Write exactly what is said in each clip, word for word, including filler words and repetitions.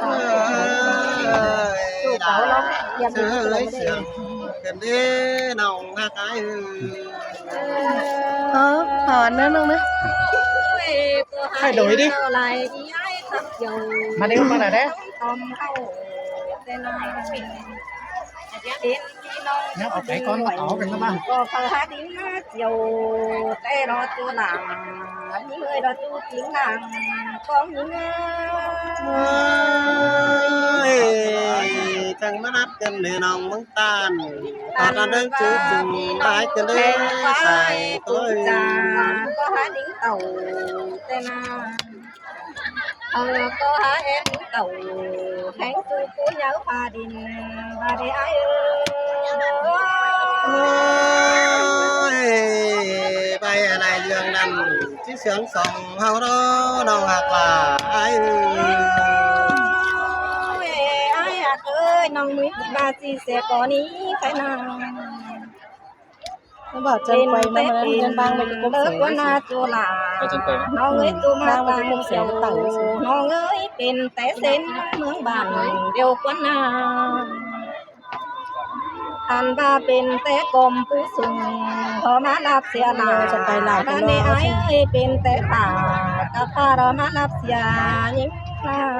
Ơi, ơi, sướng khen đi, nòng hạc ái ơi. Ờ, ờ, nó nòng đấy. Thay đổi đi. Mà đi không bằng này đấy. Nhớ ở cái con nó có cái nó bằng. Có phải hát đi mà chiều, té nó chưa làm. Những người đó chú chính làng, con những ơi, chẳng mà nắp cân để nòng mứng tan. Tọt ra đớng chứ chừng bái cân đế xài tôi. Có hai đính tàu tên à. Ờ, có hai em đính tàu. Hẹn tôi cô nhớ pha đính. Bà đi ai ơi. Ôi, bài này dường nằm. Chứ sướng sòng hầu đó, nòng hạc là ai ơi. Ôi, ai hạc ơi, nòng mới bà chia sẻ có ní cái nào. Nó bảo Trần quay mà, mà nó liên bang với cái quốc tế. Lỡ quán na chùa là. Ơ, Trần quay mà. Nó người tu mà bang với cái quốc tế nó tặng. Nó người bên té sến mướn bản điều quán na. Ăn ba bên té còm pú sùng, hó má lạp xìa nà. Nó nê ai ơi, bên té tả, cà pha đó má lạp xìa nhím nà.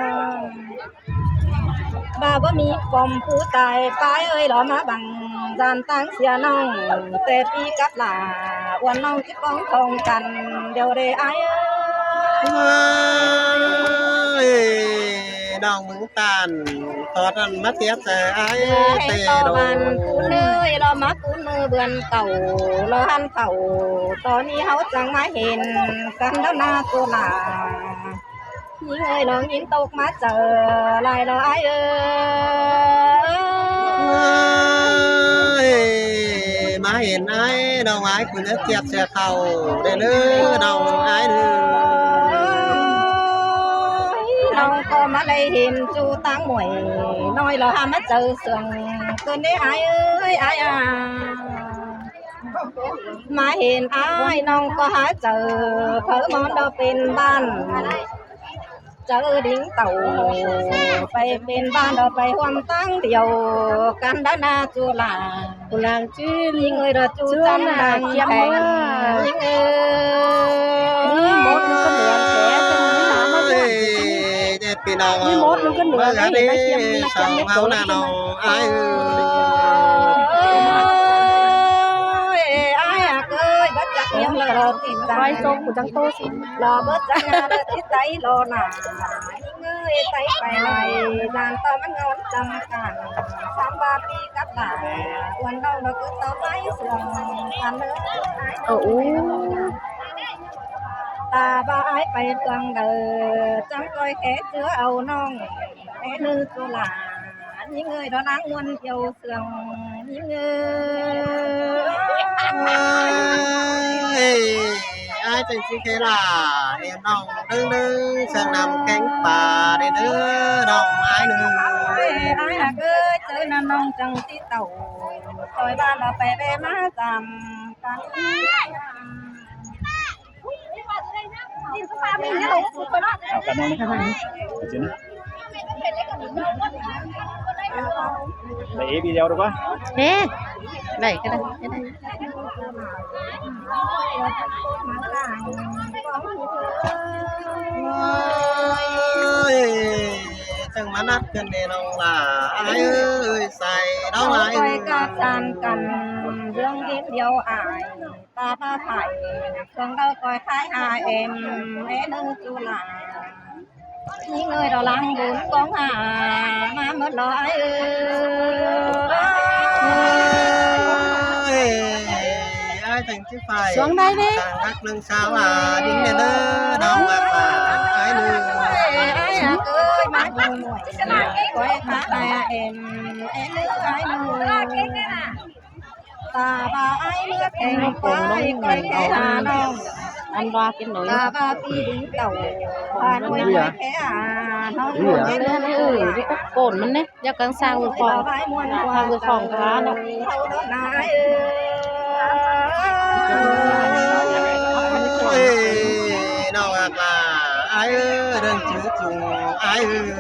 Ba bố mi còm pú tài, pái ơi đó má bằng, gian tăng xìa nòng, té pi cắp là, uốn nòng chít bóng thông cắn, điều đề ai ơi. Ôi, nòng mứng tan, tọt ăn mắt tiết xe ai, té đồ. Bàn cún ơi, lo má cún mơ bươn cẩu, lo hăn cẩu, tỏ ni háo chẳng má hên, căn đó na cô là. Những người nó nhìn tộc má trở lại lo ai ơi. Ôi, má hên ai, nòng ai, cún nhất tiết xe khẩu, để nữa, nòng ai nữa. Nòng có má lây hên, chú tăng muội, nói lo hăm má trở sương, cơn đế ai ơi, ai à. Má hên ai nòng có há chợ, phớ món đó bên bàn. Chợ đính tàu, phải bên bàn đó phải huăm tăng điều, căn đó na chùa là. Của làng chứ. Những người đó chú chắn là kiêm thèm. Những người. Ôi, chết pì nòng. Ôi, mốt nó cứ nửa đấy, nó kiêm, nó kiêm sòng háo nà nòng. Ai ơi. Ôi, ai à, ơi, bớt chặt miếng lờ lờ thịt răng. Quay trông của trắng tô xin. Lò bớt chặt nhà lờ thịt tay lò nà. Những người tay phải lại, dàn tao mắt ngon chăm cản. Sắm ba pi cắp lại, quần đâu nó cứ tao tay sương, ăn nữa. Ơ, ú. Ta ba ai phải tuang đờ, chăm coi khé chứa âu nong. Bé nư cô là những người đó đáng muốn yêu sương, những người. Ôi, ai chẳng chỉ khé là em nòng đương đương sang năm cánh pà để đứa nòng ai nư. Ai hả cơ chớ nà nòng chẳng tí tẩu. Rồi ba là phải bé má dằm. Đảy video được không? Ê, đảy cái này, cái này. Ôi, chẳng mà nát cơn đèn ông là ai ơi, xài đó ai ơi. Coi cặp sàn cằn, dưỡng đến điều ai. Ta ba phải, thường đâu coi thái hà em, em nương chu là. Những người đó lăng bốn con hà, mà mất lo ai ơi. Ôi, ai thành chứ phải. Xuống đây đi. Thằng Đắk Nông sao à, đến đây đó, đâu mà phải, ai nương. Ai à, ơi, má buồn muội. Coi thái hà em, em nương ai nương. Ta ba ai mưa kèng quái coi kẻ hà nông. Ăn ba cái nồi. Ta ba pi đính tàu. Hà Nội coi kẻ hà. Cốn ꞌmắn ꞌnị, dắt cắn sang ꞌcọ khong, sang ꞌcọ khong cá ꞌnị. Ôi, nó ác là ai ơi, đừng chứ chúng ai ơi.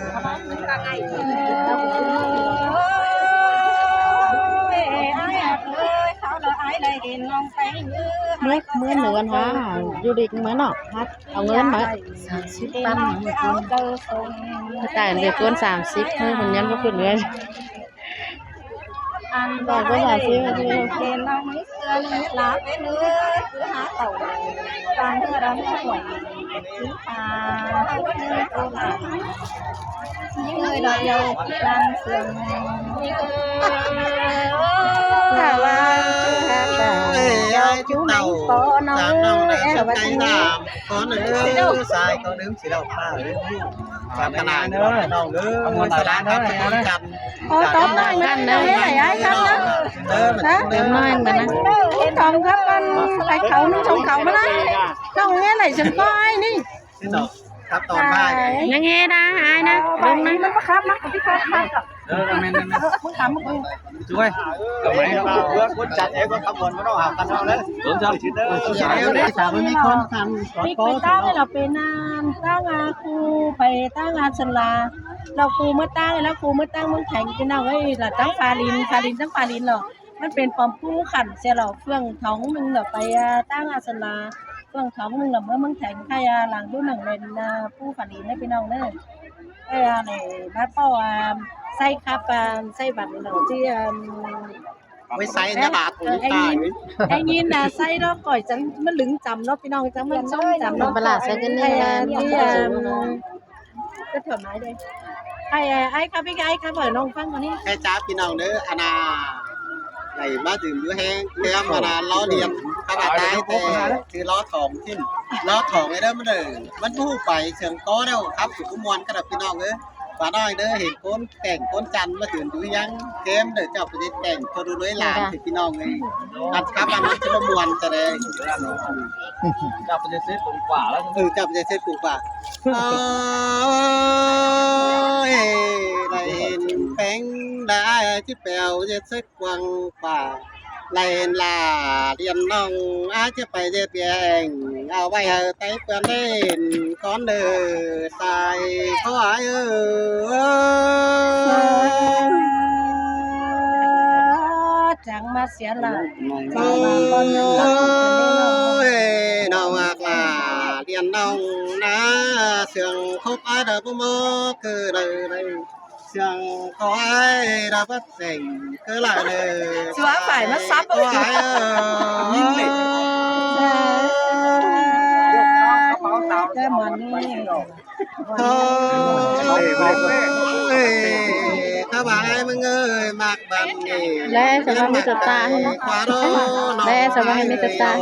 ꞌMứa, ꞌmứa nớ ăn hả? Du lịch ꞌmứa ꞌnọ. Hả? Au ꞌngớn ꞌmá. Sám síp ꞌpắn. Tải về cuốn sám síp thôi, còn nhắn có cuốn ꞌngớn. Ăn ꞌcọ cuốn sám síp thôi. Ôi, ai chú tàu, sám nông này sám cây sám. Con ơi, sai con đớm chỉ đọc pha ơi. Sám cái này nữa, nông ơi, sám cái này nữa. Ôi, tóm lại nó ăn ꞌnớ, ai khắp ꞌnớ. Hả? Tóm lại mà nó. Ôi, tóm khắp ăn, phải khẩu nó trong khẩu mà nó. Không nghe lại dừng coi đi. Khắp tóm lại. Ai. Nhớ nghe đã, ai nè, đúng nè. Nó có khắp, nó có khắp, khắp. Ơ, ơ, ơ. Chú ơi, cặp máy nó bảo bữa cuốn chặt em có khắp buồn nó đâu hảo khăn đâu đấy. Đúng rồi. Chào với mấy con khăn, con có. Pít pít tang ꞌnị lỏ pên ꞌnặn, tang ꞌa ꞌcu pay tang ꞌa Sơn La. Lỏ ꞌcu ꞌmứa tang, lỏ ꞌcu ꞌmứa tang ꞌmướng Theng ꞌpi ꞌnọng ơi, lỏ tang Pha Linh, Pha Linh, tang Pha Linh lỏ. ꞌMắn pên pom ꞌpú khăn sia lỏ, phường Thóng ꞌnưng lỏ pay, ơ, tang ꞌa Sơn La. Phường Thóng ꞌnưng lỏ ꞌmứa ꞌmướng Theng, khay, ơ, lăng đu nẳng ꞌlen, ơ, ꞌpú Pha Linh ꞌnớ ꞌpi ꞌnọng ꞌnớ. Khay, ơ, ꞌnị, bát ꞌpọ, ơ, ꞌsạy khắp, ơ, ꞌsạy bắn lỏ ꞌchí, ơ, Ôi, sai ꞌnớ, ơ, bát ꞌpọ, ơ, ai ꞌnị, ai ꞌnị ꞌnạ, sai ꞌnọ, khỏi chắng ꞌmá lửng chăm ꞌnọ, ꞌpi ꞌnọng chắng ꞌmá chăm chăm ꞌnọ. Bá lả sai cái ꞌnị, ơ, ơ, ꞌnị, ơ, cứ thoải mái đây. Ai, ơ, ai khắp, ai khắp, ꞌnọng ꞌphắng ꞌcọ ꞌnị. Khay chả ꞌpi ꞌnọng ꞌnớ, ăn ꞌnạ, đảy ꞌmá dưm dú ꞌhéng, kem ăn ꞌnạ, ló liêm, khắp ꞌva tai ꞌtẹ, chứ ló thỏng ꞌchí, ló thỏng ꞌnị ꞌmá đảy, ꞌmắn ꞌmú pay, sương ꞌcọ ꞌnẹo, khắp ꞌchu ꞌcú ꞌmuôn, khắp ꞌpi ꞌnọng ơi. Bá ꞌnọi ꞌnớ, hên ꞌcốn kẻng ꞌcốn chăn ꞌmá dưm dú ꞌhéng, kem đảy chảu pay ꞌdệt kẻng, ꞌchọ đu ꞌlới lả, thì ꞌpi ꞌnọng ơi. Ăn khắp ăn ꞌmắn ꞌchí ꞌmá ꞌmuôn ꞌchớ đảy. Chảu pay ꞌdệt sết cuông pả ꞌlẹo. Ừ, chảu pay ꞌdệt sết cuông pả. Ơ, ê, đảy hên ꞌpéng, đảy ꞌchí pẻo ꞌdệt sết cuông pả. Đảy hên lả điên ꞌnọng, ải ꞌchí pay ꞌdệt kẻng, au ꞌvạy hảư tai ꞌpươn đảy hên con đơ sai, ꞌcọ ải ơi. Chắng ꞌmá sia lả. Ôi, ꞌnọng ác lả điên ꞌnọng ꞌnạ, sương khốp ải đa báu ꞌmo, cứ đảy đảy. Sương ꞌcọ ải đa báu sêng, cứ lả đơ. Chúa phải mất sắp. ꞌCọ ải ơi. Cái món này. Ôi, khắp ải ꞌmướng ơi, mạc bắn ꞌnị. Lé, sao mà mi tơ ta hả? Lé, sao mà mi tơ ta hả?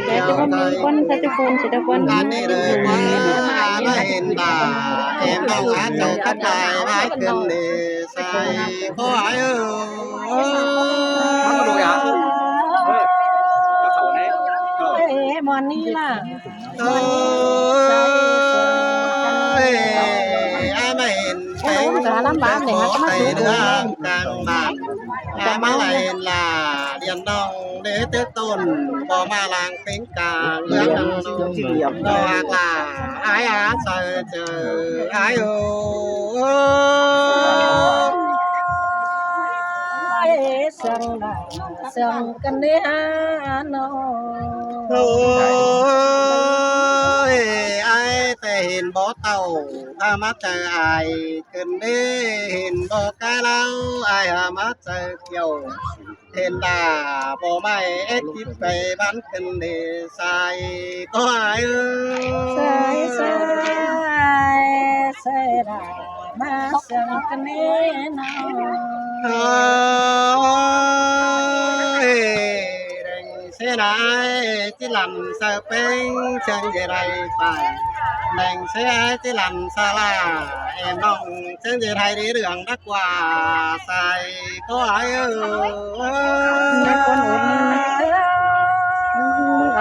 Lé, sao mà mi ꞌcốn, sao ꞌchu ꞌcốn, sao ꞌchu ꞌcốn. Ăn ꞌnị đơi, khóa, ải ꞌmá hên đa, em ꞌnọng ải chảu khắp lai, ải khửn ꞌnị sai, ꞌcọ ải ơi. Ê, món ꞌnị lả. Ôi, ải ꞌmá hên ꞌpéng, ꞌchớ ꞌcọ tai ꞌnưng cang bản. Ải ꞌmá lai hên lả điên ꞌnọng, đế tết tôn, báu ꞌmá lăng ꞌpéng cang, ꞌlươn ꞌnọng ꞌnọng, ꞌnọng ác lả, ải ác sai ꞌchớ, ải ơi. Ôi, sương lả, sương căn ꞌnị hả ꞌnọ. Ôi, ải ꞌtẹ hên báu tảu, hả ꞌmá ꞌchớ ải, căn ꞌnị hên báu cai ꞌlẹo, ải hả ꞌmá ꞌchớ kiêu. Hên lả báu ꞌmạy ét kíp pay bắn căn ꞌnị sai, ꞌcọ ải ơi. Sai, sai, sai lả ꞌmá sương căn ꞌnị ꞌnọ. Ôi, đeng sia ải ꞌchí lăn sa ꞌpéng, sương ꞌdệt ải pay. Đeng sia ải ꞌchí lăn sa lả, em ꞌnọng, sương ꞌdệt ải đi đường đắc ꞌva sai, ꞌcọ ải ơi. Ơ, ơ, ơ,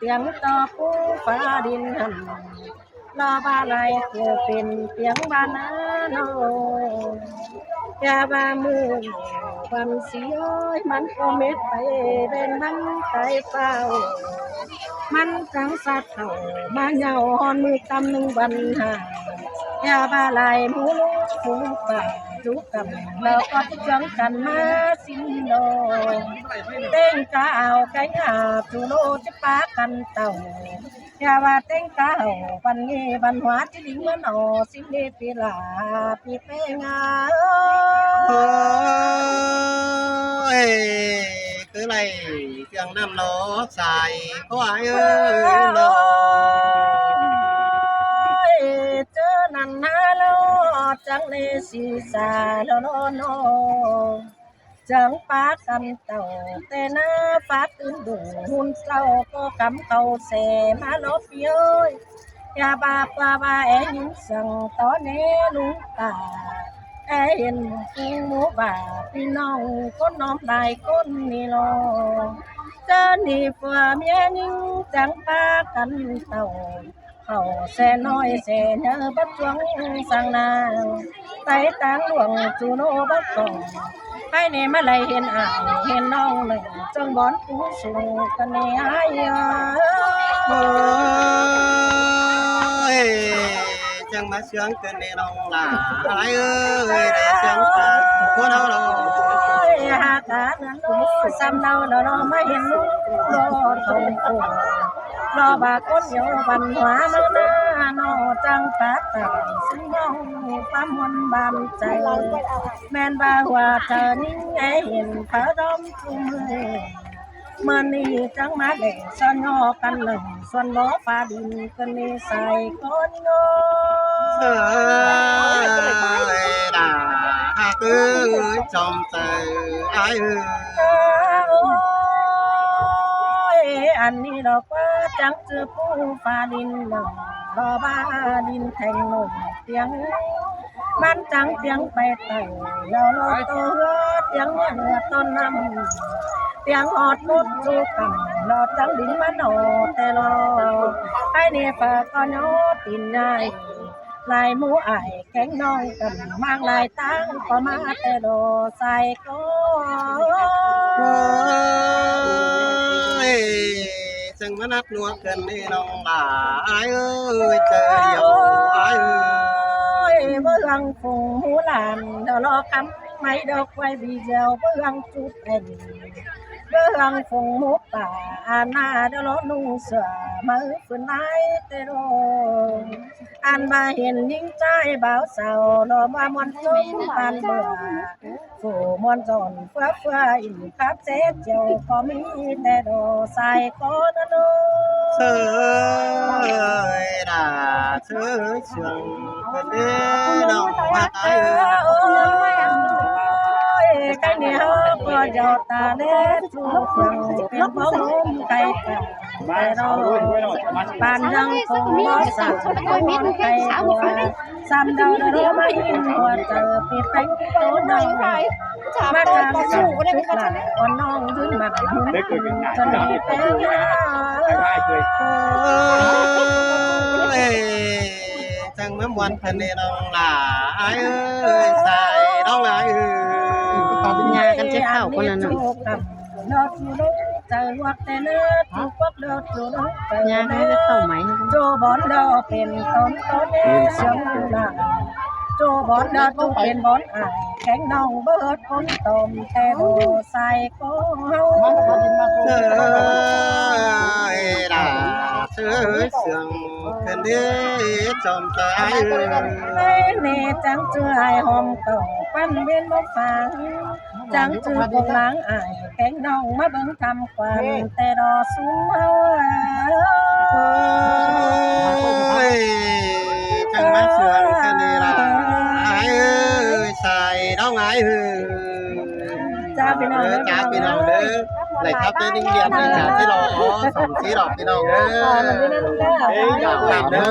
Tiếng to pú phá đin hẳn, lo ba lai của pên tiếng ba ná nô. Ya ba mưa văn xí ơi, mắn có mết bay bên mắn tay phao. Mắn trắng sát khẩu, má nhau hòn mưa tâm nưng văn hà. Ya ba lai mũ lũ phú bà, chú cầm, lo có chú trắng cắn má xin đô. Tên cá ao cánh hà, chú lô chứ phá căn tàu. Ya ba teng ka hau văn nghệ văn hóa chứ lính mướn ổ xin đi pi la pi pe nga. Ôi, cứ này tiếng năm nó dài quá ơi nó. Ôi, chớ năn na lo, chẳng lẽ si xa lo lo no. Chắng pá căn tàu, tê ná pá tứn đủ, hun sau có cắm khẩu xe má lốp ơi. Ya ba qua ba é nhín săng tó né lũ tả. É hiền phú mô bà, phi nông cốt nóm đài cốt nì lô. Chớ nì phua mía nhín chắng pá căn tàu. Khẩu xe nói xe nhớ bắt chuông sang na. Tay táng luồng chú nô bắt cổng. Hai nê mà lấy hiền ảo hiền nong nè. Trong bón cú sùng cân nê ai ơi. Ôi, chẳng mà sướng cân nê nong là ai ơi, để sướng ta. Cô đâu đâu. Ôi, hà cá nắng nô, xăm đâu đâu đâu mà hiền lũ. Lô thông cổ. Lo bà cốt nhiều văn hóa nó na nó trăng cá tải sinh nông pá muôn bàn chạy. Men bà hòa thờ nính é hiền phá đóm chung. Mà nì trăng má để son nho căn lồng son bó pha đin cơn nê sai con nô. Ơi đà, hà cứ chom tờ ai ơi. Ôi, ăn nì đó quá trắng chưa pú pha đin lồng, đó ba đin thành nổi tiếng. Mắn trắng tiếng bay tẩy, lo lo tô hứa tiếng mưa ton năm. Tiếng hót mốt du cẳng, lo trắng đính mắn ổ tê lo. Hai nê phà con nhó tin nhai, lai mũ ải cánh nong cẳng mang lai táng có má tê lo sai có. Ôi. Sưng mắn át nuộc cơn đi nong là ai ơi, trời ơi, ai ơi. Ôi, bơ hương phùng mũ làn, đó lo cắm máy đó quay video, bơ hương chụp ảnh. Bơ hương phùng mũ bà, à, na, đó lo nung sửa, mơ phun ai tê đô. Ăn bà hiền những trai báo sao, lo ba muôn tôm bàn bờ. Phủ muôn dọn phước phước ỉm khắp chết chiều có mỹ tê đồ sai có nó nô. Sơ ơi đà sơ sương cơn đê nọ hoa tái ơi. Ôi, cái này hơ có giọt ta lê chú phượng, cái bóng hôm cái cả. Bàn răng không có sẵn, không có cây của. Sam đầu đó mà in của tờ pi pánh tố đầu. Mà đang sẵn tức là con non dưới mặt hứng. Cho nên bé. Ôi, chẳng mà muôn phần này nong là ai ơi, sai đó là ai ơi. Nhà căn chết khảo con là nọ. Nó chú đốc, trời luật tên nó, chú quốc đó, chú đốc, trời nhà nó cái khẩu máy nó. Chú bón đó, pên tóm tóm đê, sống là. Chú bón đó, chú pên bón ải, cánh nong bớt con tôm, tê đồ sai có hâu. Ơi, đã, sướng, sướng, cần đi, chọn cái ai ơi. Ai nè, chẳng chưa ai hòm cầu, quan viên bốc phá. Chắng chư công láng ải, kéng nong má bưng thăm quan, tê đo súng hâu. Ôi, chẳng má sướng cái này là ai ơi, sai đó ai ơi. Chào phi nong, chào phi nong đấy. Lại khắp tên đinh điện này, chào thế lo, sống xí đỏ phi nong đấy. Chào phi nong đấy.